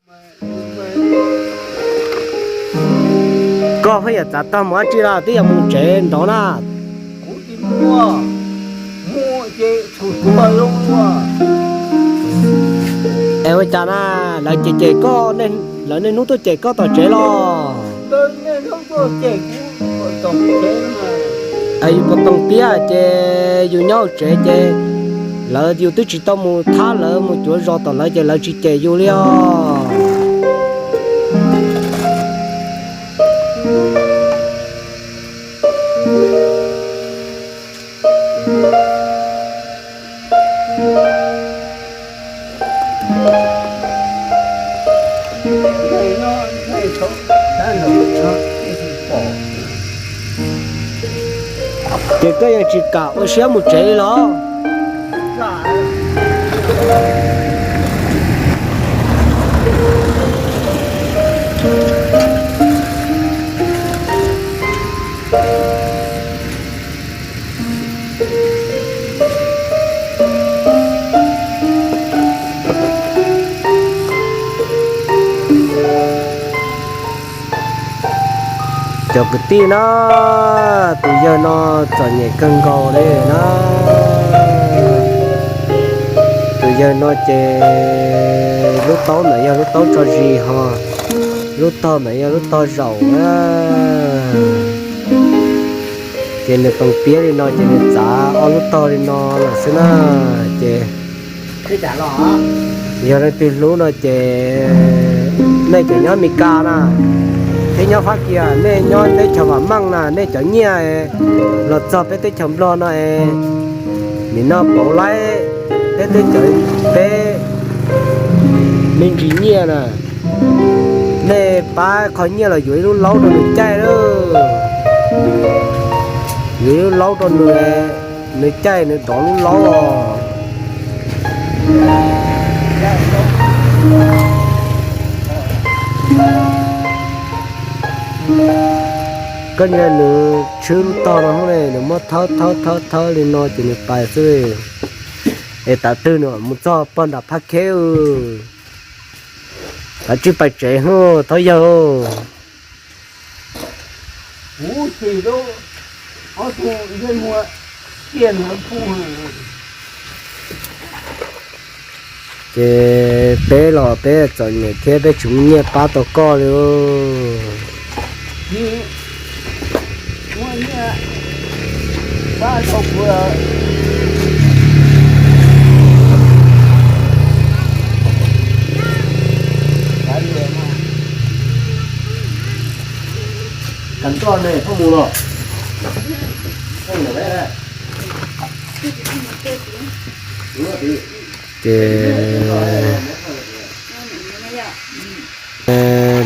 Koj pheej yuav txav tag mus dab tsi los twb yuav mus tsev nrov na. Es ua cas na, lawv cem cem koj, lawv niaj hnub tuaj cem koj tom tsev los? Yus puas toom tiab ces yus nyob hauv tsev ces lawv, yus twb tsis tau mus thab lawv, mus cuav zos tom lawv ces lawv tsis cem yus li os. Ces koj yeej tsis kam ua siab mus tsev li los? Cov kwv tij na, tus yawg no txom nyem kawg nkaus li na. Tus yawg no ces lub taub ntawd yog lub taub tso zis ho, lub tog ntawd yog lub tog zaum na. Ces nws toom tiab li no ces nws txav ob lub tog li no lawm xwb na. Ces yog leej twg hlub no ces nej cov nyob Mes Kas na, thiab nyob Fab Kias, nej nyob teb chaws vam meej na, nej cov nyiaj los txog peb teb chaws Nplog no es nim no pauv laib peb teb chaws, peb me ntsis nyiaj na. Nej pab qho nyiaj los yuav ib lub laub rau nws caij lauj. Yuav ib lub laub rau nws, nws caij nws dov lub laub os. Koj niag nws tshwb lub tog no hauv ne, nws muab thawb thawb thawb thawb li no ces nws pais xwb. Es tav twg nws mus txog pog nram Phab Kheb, kav tsij pais tsev hwb thov yawg. Ces peb los peb txom nyem thiab peb tsis muaj nyiaj pab tau koj li. Kam nroj ne, phooj mus los. Ces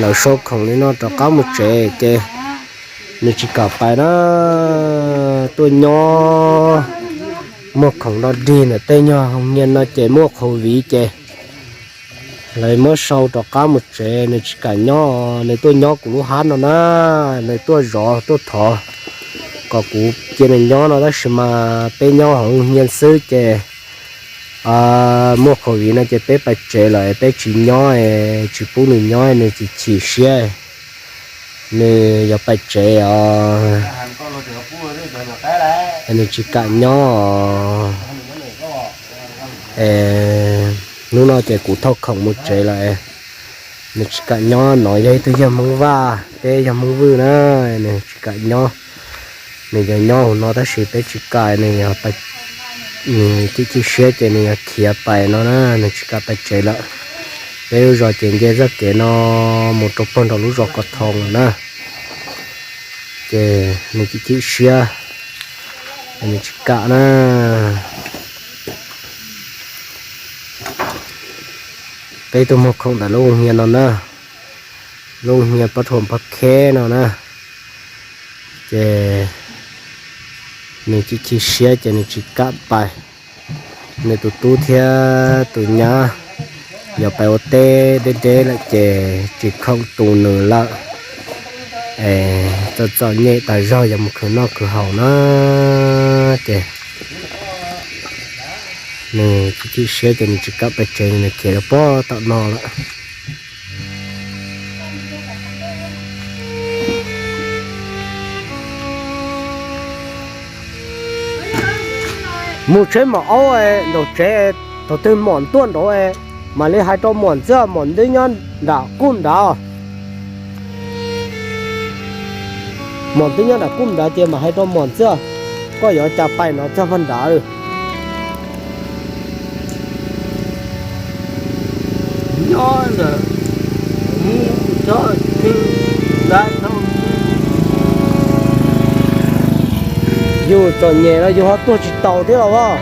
lawv sau khoom li no rov qab mus tsev ces nws tsis kam pais na. Tuaj nyob muag khoom do dig ntawm tej nyuag hoo nyiaj no ces muaj qhauv viv ces lawv muab sau rov qab mus tsev, nws tsis kam nyob, nws tuaj nyob kuv lub hab no na. Nws tuaj zov tuaj thov kom kuv cia nws nyob no tab sis mas peb nyob hauv nyiaj xwb ces muaj qhauv viv no ces peb pais tsev lawm, peb tsis nyob, tsis pub nws nyob, nws chim chim siab, nws yuav pais tsev os. Nws tsis kam nyob os. Hnub no ces kuv thauj khoom mus tsev lawm, nws tsis kam nyob. No yog ib tug yawg Hmoob Vaj, peb yog Hmoob Vwj na, nws tsis kam nyob. Nws yog nyob hauv no tab sis peb tsis kam, nws, nws chim chim siab ces nws yuav khiav pais no na, nws tsis kam pais tsev lawm. Peb lub zos ces nce zaj kev no mus rau puag nram lub zos Kos Thoo lawm na. Ces nws chim chim siab, nws tsis kam na. Peb tuaj muag khoom ntawm lub hoo nyiaj no na, lub hoo nyiaj pob thuam pob kheb no na. Ces nws chim chim siab ces nws tsis kam pais. Nws tus tub thiab tus nyab yuav pais ua teb deb deb lawm ces tsis khoom tu nws lawm. Es txom txom nyem tas zog yuav mus khwv noj khwv haus na. Ces nws chim chim siab ces nws tsis kam pais tsev, nws khiav rau puag tom no lawm. Mus tsheb maum aub nraum tsev, thaum twg mom tuaj nraud, mam li hais rau mom ntxiv, mom twb nyob nram qub nrad. Mom twb nyob nram qub nrad ces mam hais rau mom ntxiv, koj yuav cas pais no txog pag nrad lawm. Nyob ntawm mus txog twg nrad thaum twg. Yus txom nyem los yus ho tuag tsis taus thiab los as.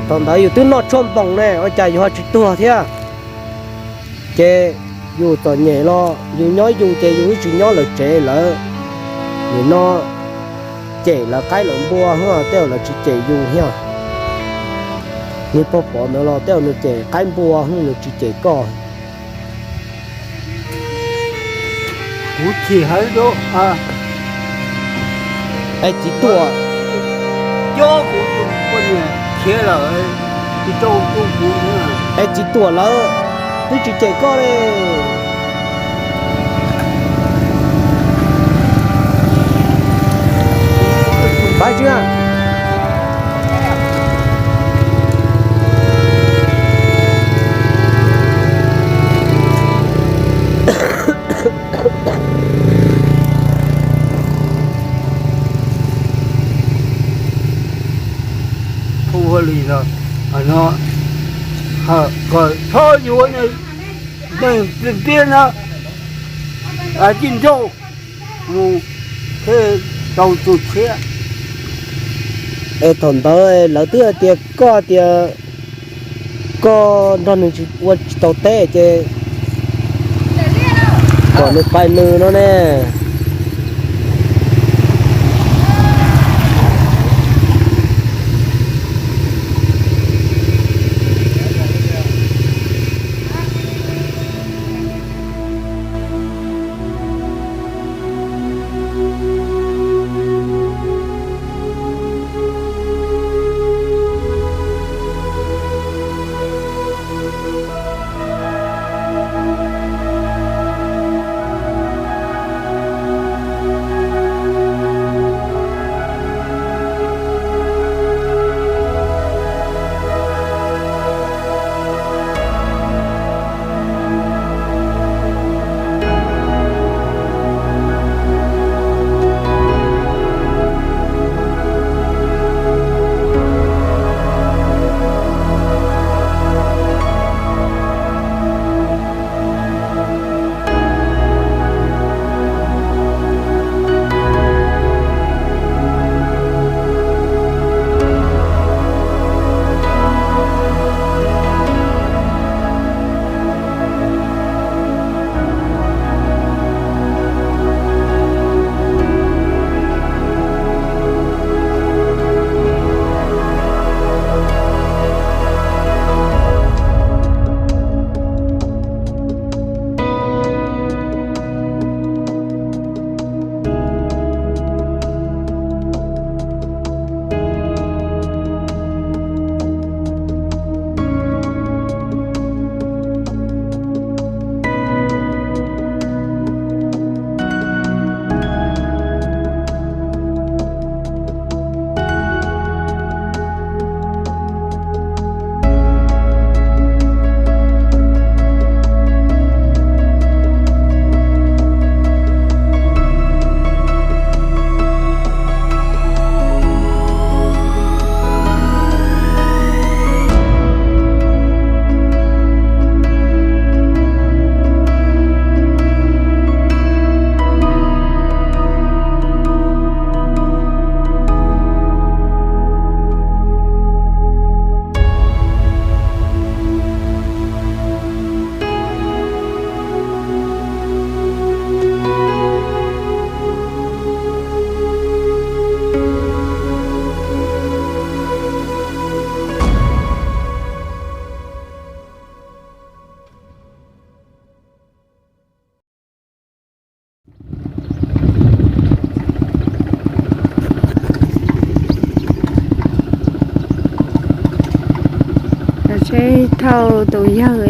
Thaum ntawd yus twb noj tshuaj npoos ne, ua cas yus ho tsis tuag thiab. Ces yus txom nyem los yus nyob yus ces yus twb tsis nyob lawv tsev lawm. Nim no cem lawv qaib lawv npua, tej zaum lawv tsis cem yus thiab. Niag pog Pov ntawd los tej zaum nws cem qaib npua, nws tsis cem koj. Kuv chim heev rau, es txiv tuam, khiav lawm, tsis tau tu kuv, es txiv tuam lawv twb tsis cem koj li. Pab tsis na. Hu ua li no, kom txhob yuav neeg tiag no, tij nrauj mus thiaj tau tus tshiab. Es thaum ntawd lawv twb hais tias koj tias koj nrog nws ua tsis tau teb ces kom nws pais nws no ne. Seb thauj tus yawg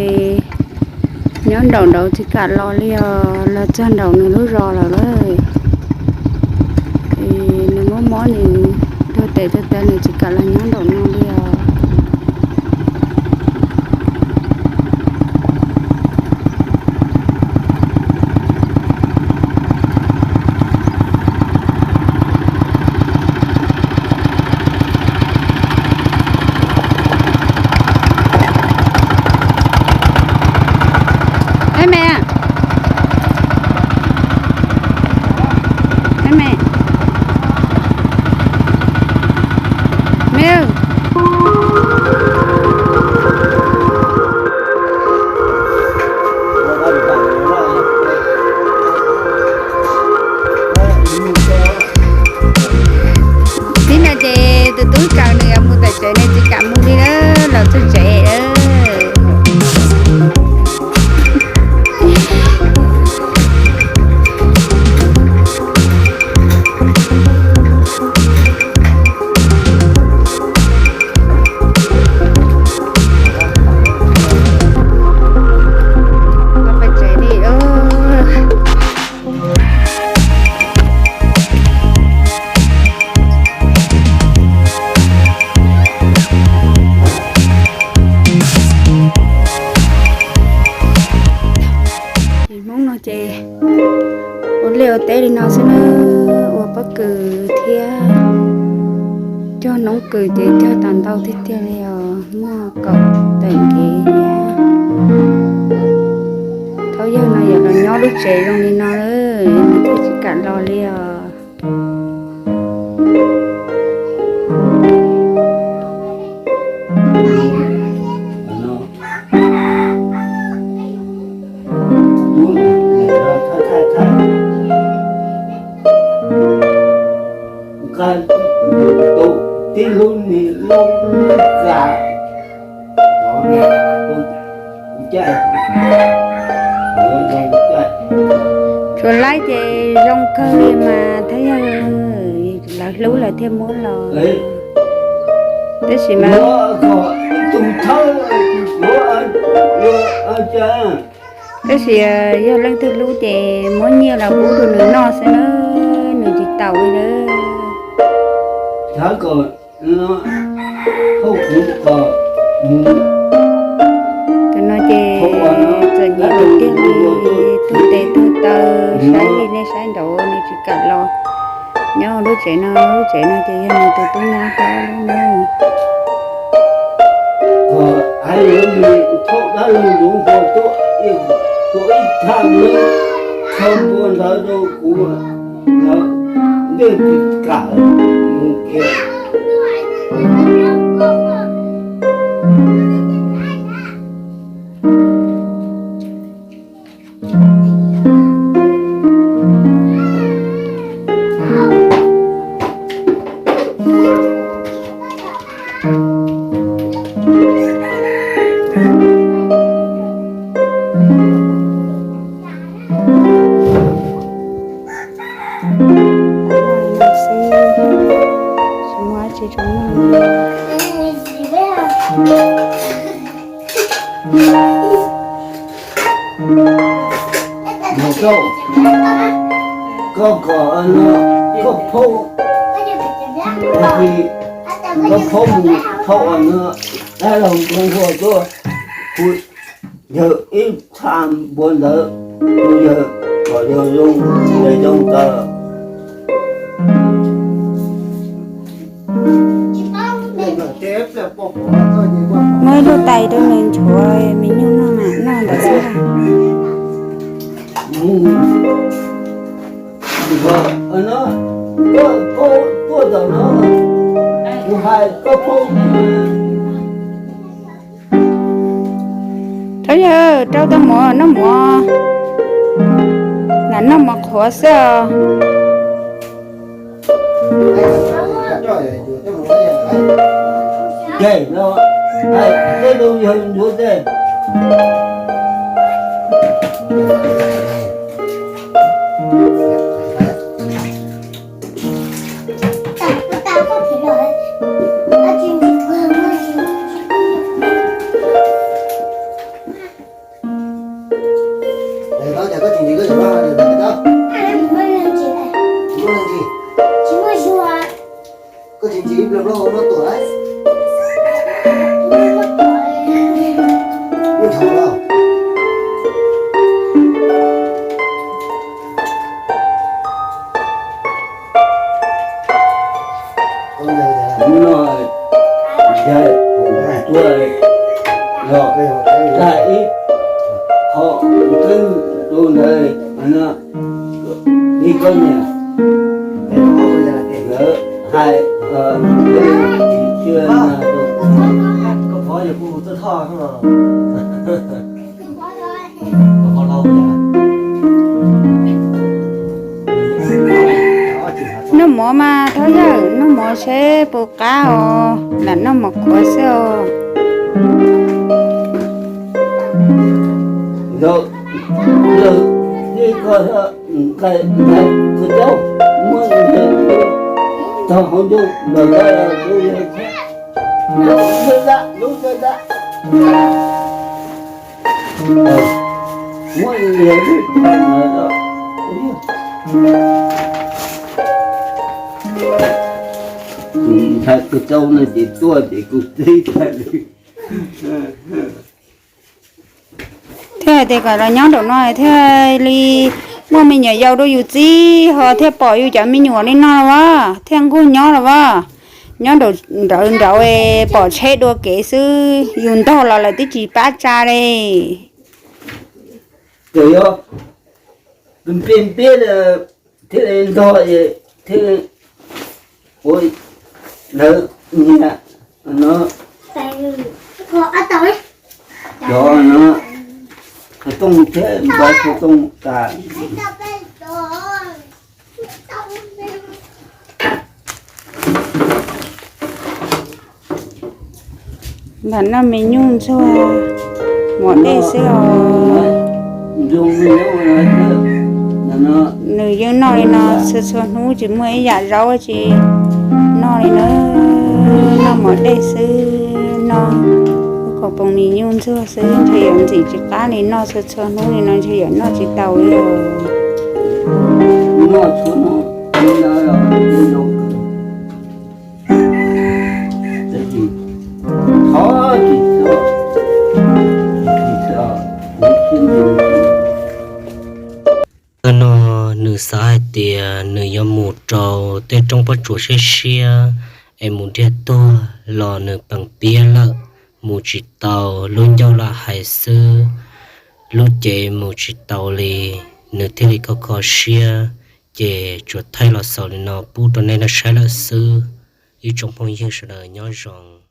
nyob nraum nraud tsis kam los li os, los txog nraum nws lub zos lawm lauj. Nws mob mob nws tuag tes tuag taw nws tsis kam los nyob nraum no li os. Ua teb li no xwb na, ua pob kws thiab cog noob kws ces cog tas ntau tiag tiag li os, muaj kaum tawm nkev thiab. Thaum yog no yuav los nyob lub tsev zoo li no lawm, nws thiaj tsis kam los li os. Nqa tus tib lub ni loj loj ka. Tsuas laib ces zoo kawg li mas thab yawg, lawv hlub lawv thiaj muab los. Tab sis mas, tab sis yog leej twg hlub ces muab nyiaj los pub rau nws noj xwb na, nws tsis taus li lawm. Tus no ces txom nyem tiag tiag li, tuag tes tuag taw, saib li nej saib nraud nws tsis kam los nyob lub tsev no. Lub tsev no ces yog nws tus tub nyab hlob lub na. Kom hais lus, thauj dab laug tus npua tuaj, tuaj ib thaj lub, thauj npua ntawd rau kuv, ntawd ntej tsis kam mus kiag. Mus rau, koj kom no, koj phaub, koj phaub mus thauj no, dab laug tus npua tuaj, kuv yawg ib txha npua ntawd, kuv yawg kom yog zoo, zoo tawm. Muab ib lub tais rau nws nchuav me nyuam noj mas noj ntawd xwb. Koj tuaj tom no, kuv hais koj phaub. Thov yawg rau tau mov noj mov, lam noj mov qhuav xwb os. Ces no, tej zoo yawg nchuav tej. Koj tsis ntxiv ib pliag plaub hau muab tuam lawm. Muab nthov los. Hnub no yog tuaj los tag ib qho twb rau ntawd no. Ib koj niam, lawv hais, cia na. Noj mov mas thov yawg noj mov seb puas qab os, lam noj mov qhuav xwb os. Yog, yog, ib koj nqaij nqaij kws caub muab tog hauv ntuj npawg lawv lub yawg thiab. Lub dab, lub dab. Muab liag lub tog ntawd los. Ntshai kws caub no ces tuaj ces kuv teb tag li. Thiaj hais tias kom los nyob nraum no thiaj li Muaj me nyuam yaus rau yus txib ho thiaj pom yus cov me nyuam li no los as, thiaj nquag nyob los as. Nyob nrawv nrawv pom tsheb dua kev xwb, yus ntog los lawv twb tsis pab tsa li. Ces yog npe npe thiaj li ntog thiaj ua lawv nyiam no. Cov no, xov tooj thiab npawg xov tooj tas. Npam noj me nyuj ntxuag, mov dej xwb os. Nws yeej noj li no txhua txhua hnub, tsis muaj ib yam zaub tsis noj li na. Noj mov dej xwb, noj lub kaus poom mis nyuj ntxuag xwb, ntshe yuav ntxim tsis qab li, noj txhua txhua hnub li no ntshe yuav noj tsis tau li. Ntawm no nws xav hais tias nws yuav mus rau tej roob pob tsuas siab siab es mus nrhiav tuag los nws peem piab lawm, mus tsis tau, lub ncauj lam hais xwb, lub cev mus tsis tau li, nws thiaj li kho kho siab, ces tsuas thaij los xaus li no pub rau nej saib lawm xwb. Ib tsoom phooj ywg sawv daws nyob zoo.